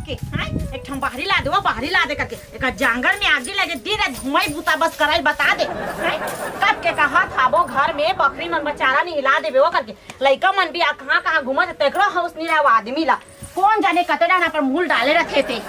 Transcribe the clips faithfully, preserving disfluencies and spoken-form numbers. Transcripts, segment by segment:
के, हैं? एक ठन बाहरी ला दे, वो बाहरी ला दे करके। एकर जांगर में आगी लगे, दिन रात घुमाई बूता बस कराई बता दे, हैं? कब के कहा था वो घर में बकरी मन बचारा नहीं हिला देबे वो करके। लइका मन भी आ कहाँ कहाँ घूमत हे, तेकरो होश नहीं रहा वो आदमी ला। कौन जाने कते डाना पर मुंह डाले रथे ते।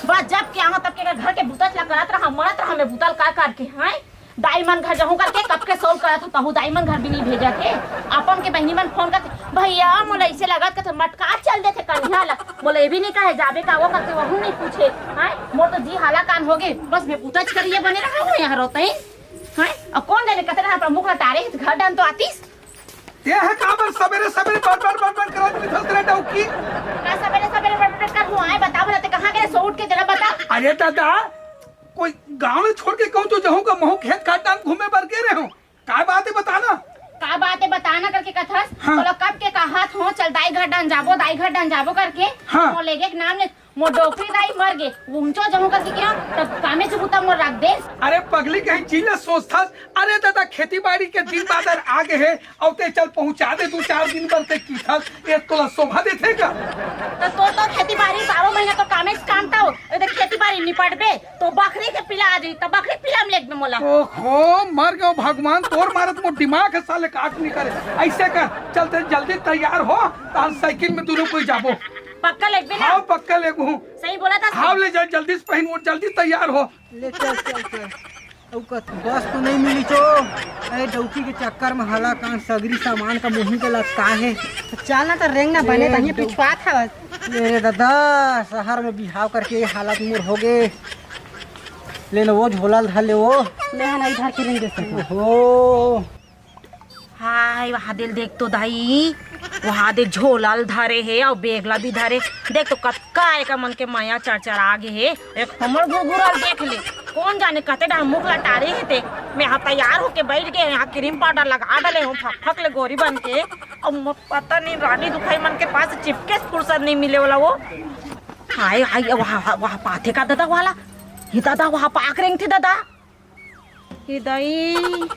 बस जब के आवा तब के घर के बूता ला करत रहा, मरत रहा मैं बूता ला कर करके, हैं? दाई मन घर जाहूं करके कब के सोल करत हो, तहू दाई मन घर भी नहीं भेजत हे। अपन के बहिनी मन फोन करथे, "भैया, मोला ऐसे लगत के मटका चल देथे कन्हिया ला।" मोला ये भी नहीं कहे, "जाबे का वो करके?" वहू नहीं पूछे। हैं? मोर तो जी हाला कान हो गे। बस मैं पूतच करिए बने रहा हूँ यहाँ रोते ही। हैं? अब कौन जाने कते रहा प्रमुख ला टारे हे, घर डान तो आतीस। ये है काबर सबेरे सबेरे बड़ बड़ बड़ बड़ करत मिथस रे डौकी। का सबेरे सबेरे बड़ बड़ कर हूँ? आए बता, बोला ते कहाँ गए? सो उठ के जरा बता। अरे दादा, कोई गांव में छोड़ के कहूँ तो जाहूँ का, महू खेत खार डान घूमे बर गे रहे हूँ। का बात है बताना? का बात है बताना करके कथस? हाँ। तोला कब के कहात हो, चल दाई घर डान जाबो, दाई घर डान जाबो करके। हाँ। मोर लेगे के नाम ने, मोर डोकरी दाई मर गे, उमचो जाहूँ करके क्या? तब कामे से बुता मोर रख दे। अरे पगली कहीं चीज ला सोचथस। अरे दादा खेती बाड़ी के दिन बादर आ गे हे, अउ ते चल पहुंचा दे दू चार दिन बर ते कीथस, ये तोला शोभा देथे का? तो तोर तो खेती बाड़ी बारह महीना तो कामे से काम था, ओ देख खेती बाड़ी निपटबे तो बकरी के पिला आ जाई, तो बकरी पिला में लेग में मोला। ओहो, मर गयो भगवान, तोर मारत मोर दिमाग है साले काट नहीं करे। ऐसे कर, चल ते जल्दी तैयार हो, तान साइकिल में दोनों कोई जाबो। पक्का लेग में ना? हाँ, पक्का लेगू। सही बोला था। हाँ, ले जा, जल्दी से पहन, वो जल्दी तैयार हो। ले चल, चल, चल। अउ कत बस तो नहीं मिली चो। अरे डौकी के चक्कर में हला कान सगरी सामान का मुही के लटका है। तो चल ना, तो रेंग ना बने ए, तहीं डौ- पिछुआ था बस। ले रे दादा, शहर में बिहाव करके ये हालत मोर हो गे। ले ना वो झोला ल धर ले वो। मैं हा नहीं धर के नहीं दे सकूं। ओहो। हाय, वहा दे ल देख तो दाई, वहा दे झोला ल धरे हे अउ बेग ला भी धरे। देख तो कतका एकर मन के मया चरचरा गे हे। एक हमर घुरघुरा ल देख ले, कौन जाने कते डाहर मुख ला टारे हे ते। मैं हा तैयार होके बैठ गे, यहाँ क्रीम पाउडर लगा डले हूँ फक फक ले गोरी बन के। अब मोर पता नहीं रानी दुखाई मन के पास चिपके से फुर्सत नहीं मिले वाला वो। हाय हाय, वहा वहा पाथे का दादा वाला, ये दादा वहा पाक रेंग थे दादा। हे दाई,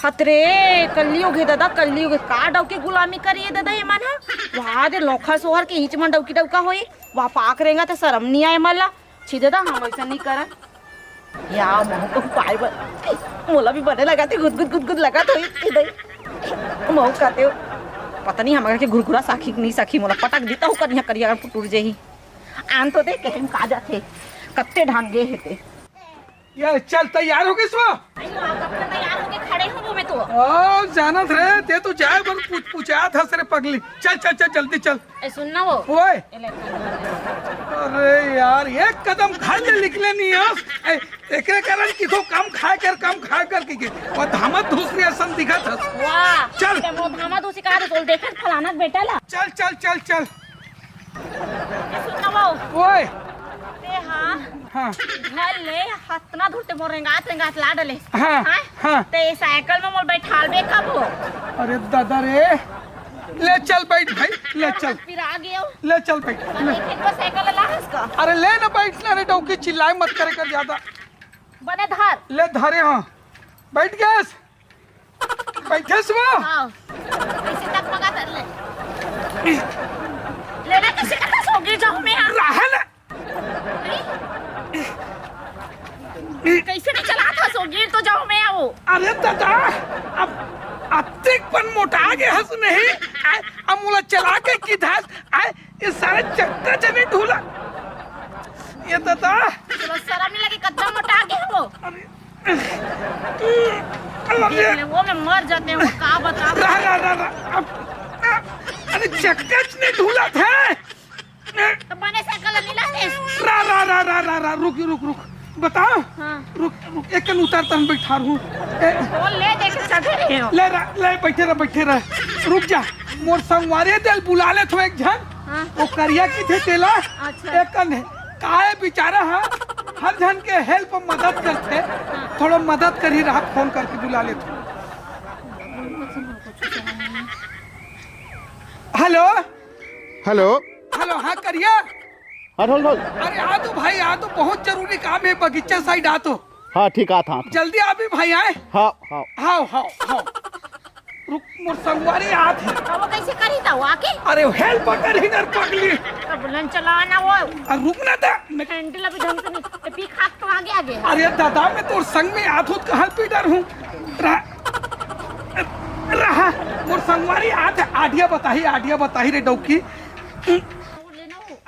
हतरे, कलयुग हे दादा, कलयुग हे। का डौकी गुलामी करिए दादा ये मन ह? वहा दे लोखा सोहर के ईच मन डौकी डौका होई, वहा पाक रेंगा त शरम नहीं आए मन ला। छी दादा, हम ऐसा नहीं करन। या महू कहूँ पाए बर, मोला भी बने लगा थे, गुद गुद गुद गुद लगा थे, हे दाई। महू कहते हो, पता नहीं हमारे के घुरघुरा साखी कि नहीं साखी, मोला पटक देता हूँ करिया करिया पुटुर जेही। आन तो दे, कहम का जाथे, कत्ते ढांगे हे ते। ये चल, तैयार हो गइस वो? अरे, आप अपना तैयार होके खड़े हो वो में तो। ओ, जानत रे, ते तो जाए बर पूछ, पूछात हस रे पगली। चल, चल, चल, जल्दी चल। ए, सुन ना वो। ओए। ए, ले, अरे यार, एक कदम घर ले निकले नहीं हस। ए, एकरे कारण कि तो कम खाए कर, कम खाए कर कि के। वो धामत धूसरी असन दिखत हस। वाह। चल। ते वो धामत धूसरी का तो देखत फलाना के बेटा ला। चल, चल, चल, चल। ए, सुन ना वो। ओए। ते हाँ। हाँ। घर ले हतना धुर ते मोर रेंगात रेंगात ला डले। हाँ, हाँ? हाँ। ते साइकिल में मोर बैठालबे कब हो? अरे दादा रे, ले चल बैठ भाई, ले चल। पिरा गयो। ले चल बैठ। अरे खेत पर साइकिल ला हस का? अरे ले ना बैठ ना रे डौकी, चिल्लाए मत करे कर ज्यादा। बने धर। ले धरे हाँ, बैठ गए। बैठे सुबह। हाँ। कैसे तक मगा कर ले। ले ना कैसे करता सो गिर जाऊँ मैं यहाँ। रहा ना। कैसे नहीं चला था सो गिर तो जाऊँ मैं वो। अरे दादा, अब अतिक पन मोटा गए हस नहीं। आए, अब मोला चला के की धास, आए, ये सारे चक्का चने ढूला। ये दादा। चलो शर्म नहीं लगे, कतना मोटा गए वो। अरे, देख अरे, ले, वो मैं मर जाते हैं, वो का बता। रहा, रहा, रहा, रहा। अब, अरे चक्का चने ढूला था। तो बने साइकिल नहीं लाते। रा, रा, रा, रा, रा, रा, रुक, रुक, रुक। बताओ। हाँ। रुक, रुक, एक कन उतार तन बैठा रहूं। ए, वो ले दे के चढ़े रहे हो। ले रा, ले बैठे रह, बैठे रह। रुक जा। मोर संगवारी दे ल बुला ले थो एक झन। हाँ। वो करिया की थे तेला। अच्छा। एक कन है। काहे बेचारा हा हर झन के हेल्प मदद करथे। हाँ। थोड़ा मदद करही रहा, फोन करके बुला ले थो। हेलो। हेलो। हेलो, हाँ करिया। हाँ, ढोल, ढोल। अरे आ तो भाई, आ तो, बहुत जरूरी काम है, बगीचा साइड आ तो। हाँ, ठीक, आत हँव। जल्दी आबे भाई, आए। हाँ, हाँ। हाँ, हाँ, हाँ। रुक, मोर संगवारी आत हे। अब वो कैसे करी था वो आके? अरे, help करही ना पगली। अब लन चलाना वो। अरे, रुक ना ता। मैं हैंडल अभी ढंग से नहीं, ये पी खाक तो आगे आगे है। अरे दादा, मैं तोर संग में आत हूँ, कहाँ पी डर हूँ? रहा, रहा, मोर संगवारी आत हे, आडिया बताही, आडिया बताही रे डौकी। अरे,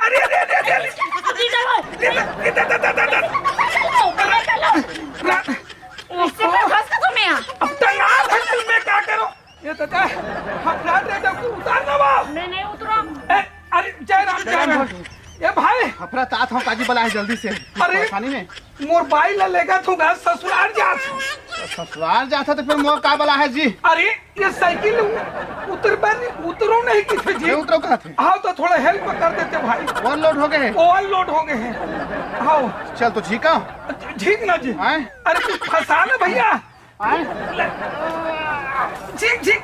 अरे, अरे, अरे, अरे। अभी डरो। ये दा, ये दा, दा, दा, दा, दा। चलो, चलो। रा-, इससे ओहो। मैं फंस गया तो मैं यहाँ। अब तैयार है, मैं क्या करूँ? ये दादा, हफड़ा रे डौकी, उतार ना वो। मैं नहीं उतरा। ए, अरे, जय राम, जय राम। ए भाई। हफड़ा तात हूँ, काजी बला है जल्दी से। अरे, परेशानी में। मोर बाई ला लेगा तू घर ससुराल जात। ससुराल जात तो फिर मोर का बला है जी? अरे, ये साइकिल उ-, उतर बन, उतरो नहीं किथे जी? ये उतरो कहाँ थे? हाँ, तो थोड़ा help कर देते भाई। Overload हो गए हैं? Overload हो गए हैं। हाँ। चल तो झीका। झीक ना जी। आए? अरे, कुछ फंसा ना भैया। आए? ले। झीक, झीक।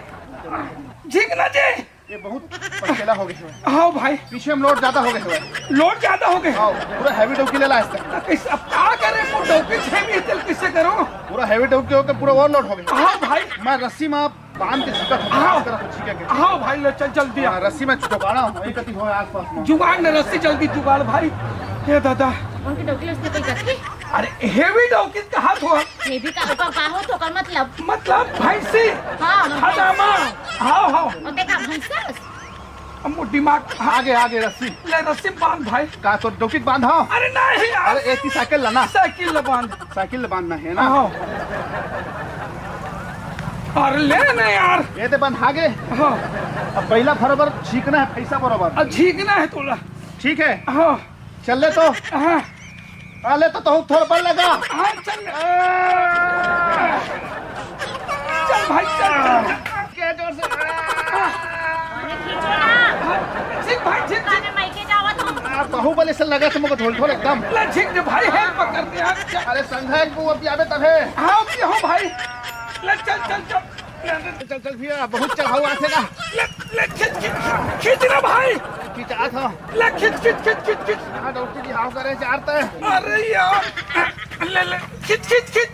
झीक ना जी। ये बहुत पछेला हो गए हुए। हाँ भाई। पीछे में load ज्यादा हो गए हुए। Load ज्यादा हो गए। हाँ, पूरा heavy डौकी ले ला आज तक। अब इस, अब का करे, वो डौकी छह में तेल किससे करो? पूरा heavy डौकी होके पूरा overload हो गया। हाँ भाई। मैं रस्सी में बांध के झीका था, हाँ। इस तरह से झीके के। हाँ भाई, ले चल जल्दी आ। हाँ, रस्सी में जुगाड़ा हूँ, वही कति हो आसपास में। जुगाड़ ने रस्सी जल्दी जुगाड़ भाई। हे दादा। उनकी डौकी उसने कोई करती? अरे, heavy डौकी कहा तो? Heavy का ऊपर का हो तो का मतलब? मतलब भैंसी। हाँ, भैंसी। हजामा। हाँ, हाँ। और देखा भैंसा? अब वो दिमाग आगे, आगे रस्सी। ले रस्सी बांध भाई। का तो डौकी बांध, हाँ? अरे नहीं यार। अरे एक ही साइकिल लाना। साइकिल ला बांध। साइकिल ला बांधना है ना? हाँ। अरे ले ना यार। ये तो बांध आगे। हाँ। अब पहला बरोबर झीकना है, पैसा बरोबर। अब झीकना है तोला। ठीक है। हाँ। चल ले तो। हाँ। आ ले तो, तो थोड़ा बल लगा। हाँ, चल। चल भाई, चल, चल, चल। क्या जोर से। हाँ। अरे खींचो ना। हाँ, झिक भाई, झिक, झिक। अरे मायके जावत हूँ। आ, बाहुबली से लगा तुमको ढोल ढोल एकदम। ले झिक दे भाई, help कर दे यार। अरे संघा, एक वो अभी आवे तब है। हाँ, अभी हो भाई। ले चल, चल, चल। चल, चल भैया, बहुत चढ़ाऊ आथे ना। ले, ले, खींच, खींच, खींच ना भाई। खिंचात हो। ले, खींच, खींच, खींच, खींच, खींच। कहाँ डौकी जी हाव करे चारते? अरे यार, ले, ले, खींच, खींच, खींच।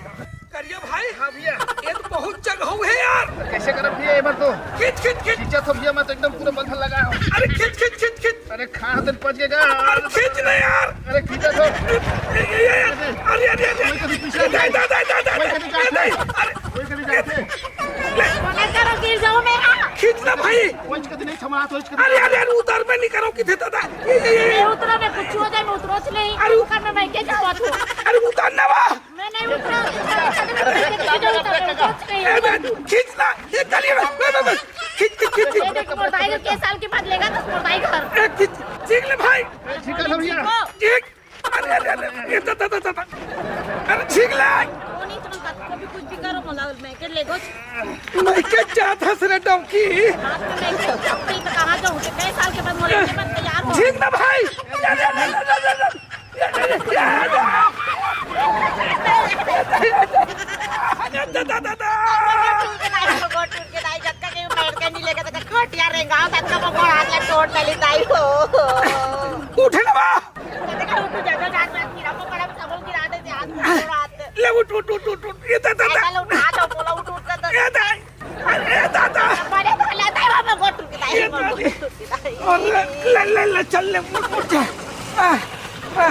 करिया भाई। हाँ भैया। ये तो बहुत चढ़ाऊ है यार। तो कैसे करब भैया, ये बार तो? खींच, खींच, खींच। खींचा तो भैया, मैं तो एकदम पूरा बंधन लगा हूँ। अरे खींच, खींच, खींच, खींच। अरे कहाँ दिन पहुँच गया? अरे खींच ना यार। अरे खींचा तो। ये, ये, ये, अरे, अरे, अरे। कोई कभी पीछे नहीं। दादा, दादा, दादा, वही कभी दादा, जाते। अरे। कोई कभी जाते। मना करो, गिर जाओ मेरा। खींच ना भाई। कोई कभी नहीं थमा, कोई कभी अरे, अरे, अरे, उतार में नहीं करो, किथे दादा? ये, ये, ये, ये। ये उतरो, मैं कुछ हो जाए, मैं उतरो से नहीं। अरे, उतर में मैं क्या जावा तू? अरे, उतार ना बा। मैं नहीं उतरा, उतरा, उतरा, उतरा, उतरा, उतरा, उतरा, उतरा, ए, बे, खींच ना, ये करिए, बे, बे, बे, बे, खींच, खींच, खींच, खींच। ये देख, मोर दाई के साल के बाद लेगा तो मोर दाई घर। ए, खींच, खींच ले भाई। खींच ना भैया। खींच। अरे, अरे, अरे, ये तो, तो, तो, तो, तो। अरे, खींच ले। वो नहीं, तुम कभी कुछ भी करो, मोला, मैं के ले गो। मैं के जात हस रे डौकी। बात में मैं के जात हस, तो कहाँ जाऊँ? कितने साल के बाद मोला के बाद तैयार हो। खींच ना भाई। अरे, अरे, अरे, अरे, अरे। उठे ना बा। ले उठ, उठ, उठ, उठ, उठ। ये दा, दा, दा। ये दा। अरे दादा। अरे, ले, ले, ले, चल ले, उठ, उठ जा। आ, आ, आ,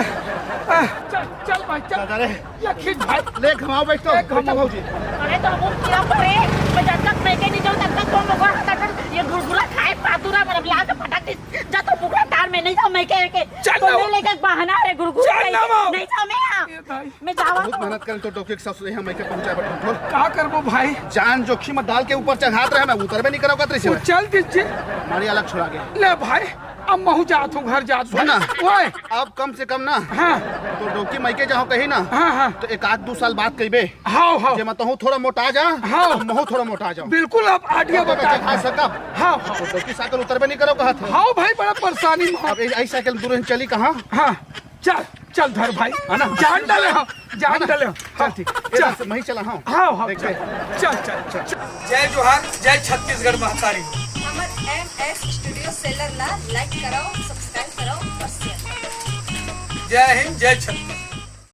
चल, चल भाई, चल। दादा रे। ले खींच भाई। ले घुमाओ बैठ तो। ले घुमाओ। भौजी। अरे तो हम गिरा पड़े। मैं जब तक मैं के नहीं जाऊँ, तब तक तुम लोग हाथ हटो। ये गुरगुरा खाए पादुरा, मतलब, लाके फटाक से जा तो बुकरा तार में नहीं जाऊँ मैं के, के। चल तो ना। मैं लेके बहाना रे गुरगुरा चल ना। नहीं जाऊँ मैं यहाँ। ये भाई। मैं जावा बहुत तो। मेहनत करे तो डौकी के सासु यहाँ मैं के पहुँचा बैठा ढोल। का करबो भाई? जान जोखिम में डाल के ऊपर चढ़ात रहे, मैं उतरबे नहीं करो कतरी से। वो चल दीजिए। मारी अलग छुड़ा गया। ले भाई, अब महू जात हूँ घर जात हूँ। सुन ना। ओए। अब कम से कम ना। हाँ। तो डौकी मायके जाओ कहीं ना। हाँ, हाँ। तो एक आध दो साल बात कहिबे। हाँ, हाँ। जे मैं तहूँ थोड़ा मोटा जा। हाँ। महू थोड़ा मोटा जाओ। बिल्कुल, अब आडिया बता। खा सकब। हाँ, हाँ। तो डौकी साइकिल उतरबे नहीं करो कहत है। हाँ भाई, बड़ा परेशानी में। अब ऐ-, ऐ साइकिल दूर चली कहाँ? हाँ। चल, चल धर भाई। है ना? जान डाले हो, जान है ना? डाले हो। चल ठीक, ये चल। बस मैं ही चला, हाँ। हाँ, हाँ, देख चल। चल। चल, चल, चल, चल। जय जोहार, जय छत्तीसगढ़ महतारी। हमर एम एस स्टूडियो सेलर ला like करो, subscribe करो और share करो। जय हिंद, जय छत्तीसगढ़।